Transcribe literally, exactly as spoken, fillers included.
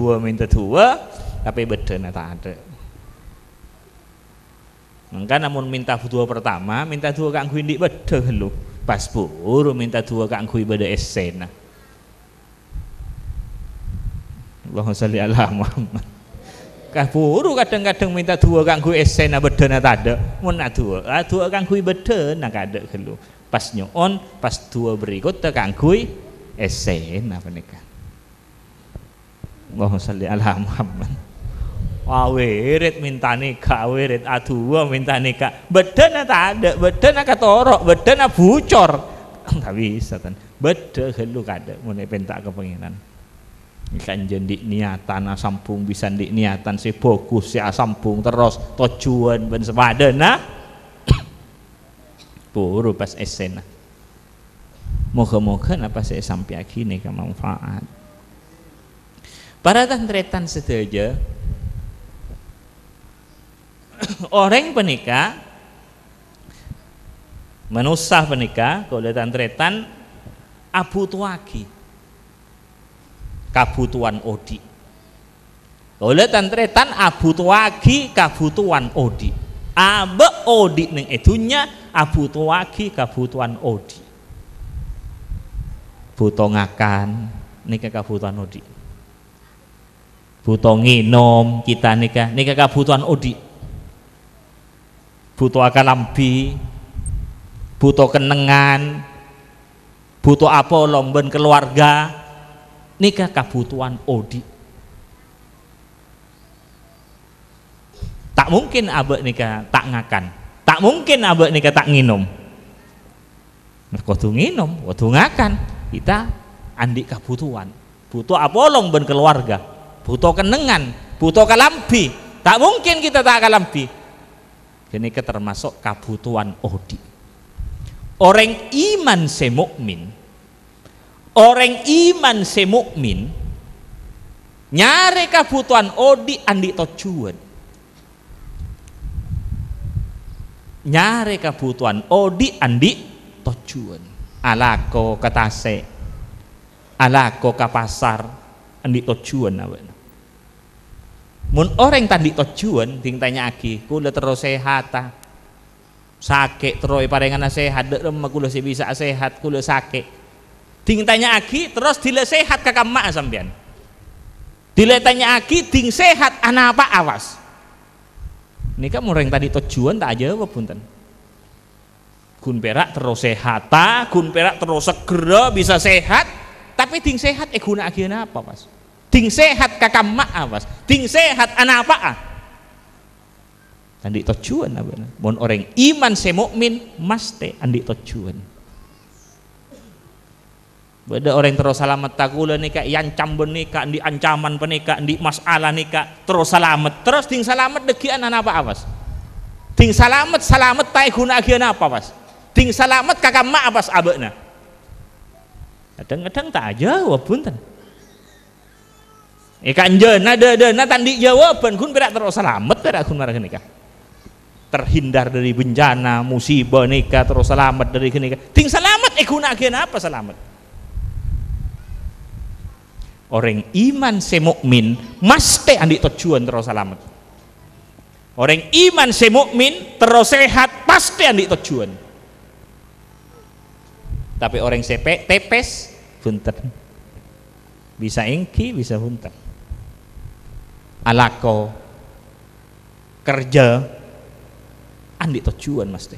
Duwâ mènta duwâ, tapè bâddhâna tadâ'. Mangkana mon mènta duwâ pertama, mènta duwâ kaangghuy andi' bâddhâ ghâllu. Pas buru mènta duwâ kaangghuy bâdâ essèna. Allahumma shalli ala Muhammad. Kaburu kadhâng-kadhâng mènta duwâ kaangghuy essèna bâddhâna tadâ'. Mon aduwâ, aduwâ kaangghuy bâddhâna kadâ' ghâllu. Pas nyo'on, pas duwâ berikutta kaangghuy essèna panèka. Allahumma shalli ala Muhammad. Awèrèt mènta nèka, awèrèt aduwâ mènta nèka. Bâddhâna tadâ', bâddhâna katoro', bâddhâna bucor. Ta' bisa, tan. Bâddhâ ghâllu kadâ', mon èpènta ka Pangèran. Kanjeng andi' niatan asambhung, bisa andi' niatan sè bhâghus, sè asambhung terros, tojjhuwân bân sapadâna. Buru pas essèna. Moghâ-moghâ napa sè èsampèyaghi nèka manfaat. Para tan-tarètan sadhâjâ, orèng panèka, manossa panèka, kaulâ tan-tarètan abhutoaghi kabhutowan odi'. Kaulâ tan-tarètan abhutoaghi kabhutowan odi'. Abâ' odi' neng è dhunnya abhutoaghi kabhutowan odi'. Bhuto ngakan, nèka kabhutowan odi'. Bhuto ngènom, kita nèka, nèka kabhutowan odi'. Bhuto akalambhi, bhuto kennengngan, bhuto apolong bân kalowarga, nèka kabhutowan odi'. Ta' mungkin abâ' nèka ta' ngakan. Ta' mungkin abâ' nèka ta' ngènom. Kodhu ngènom, kodhu ngakan. Kita andi' kabhutowan. Bhuto apolong bân kalowarga. Bhuto kennengngan, bhuto kalambhi. Ta' mungkin kita ta' akalambhi. Ghânèka tamaso' kabhutowan odi'. Orèng iman sè mukmin, orèng iman sè mukmin nyarè kabhutowan odi' andi' tojjhuwân. Nyarè kabhutowan odi' andi' tojjhuwân. Alako ka tasè', alako ka pasar, andi' tojjhuwân abâ'na. Mon orèng ta' andi' tojjhuwân, ding tanya'aghi, "Kaulâ terro sèhata? Sakè' terro èparèngana sèhat, dâ' remma kaulâ sè bisa'a sèhat, kaulâ sakè'." Ding tanya'aghi, terros dila sèhat ka kamma'a sampèyan. Dila tanya'aghi, ding sèhat anapa'a, pas. Nèka mon orèng ta' andi' tojjhuwân, ta' ajâwâb, bhunten. Ghun pèra' terro sèhata, ghun pèra' terro segghârâ bisa sèhat, tapè ding sèhat èghuna'aghi anapa, pas? Ding sèhat ka kamma'a, pas? Ding sèhat anapa'a? Ta' andi' tojjhuwân abâ'na. Mon orèng iman sè mukmin, mastè andi' tojjhuwân. Bâdâ orèng terro salametta, "Kaulâ nèka èancam bân nèka, andi' ancaman panèka, andi' masalah nèka, terro salamet." Terros ding salamet dhâggi'ân anapa'a, pas? Ding salamet, salametta èghuna'aghi anapa, pas? Ding salamet ka kamma'a, pas, abâ'na? Kadhâng-kadhâng ta' ajâwâb, bhunten. È kanjâna dâdâna ta' andi' jâwâbhân, ghun pèra' terro salamet, pèra' ghun mara ghânèka. Terhindar dari bencana, musibah nèka, terro salamet dari ghânèka. Ding salamet èghuna'aghi anapa salamet? Orèng iman sè mukmin mastè andi' tojjhuwân terro salamet. Orèng iman sè mukmin terro sèhat pastè andi' tojjhuwân. Tapè orèng sè pe-, tèpès, bhunten. Bisa èngghi, bisa bhunten. Alako, kerja, andi' tojjhuwân mastè.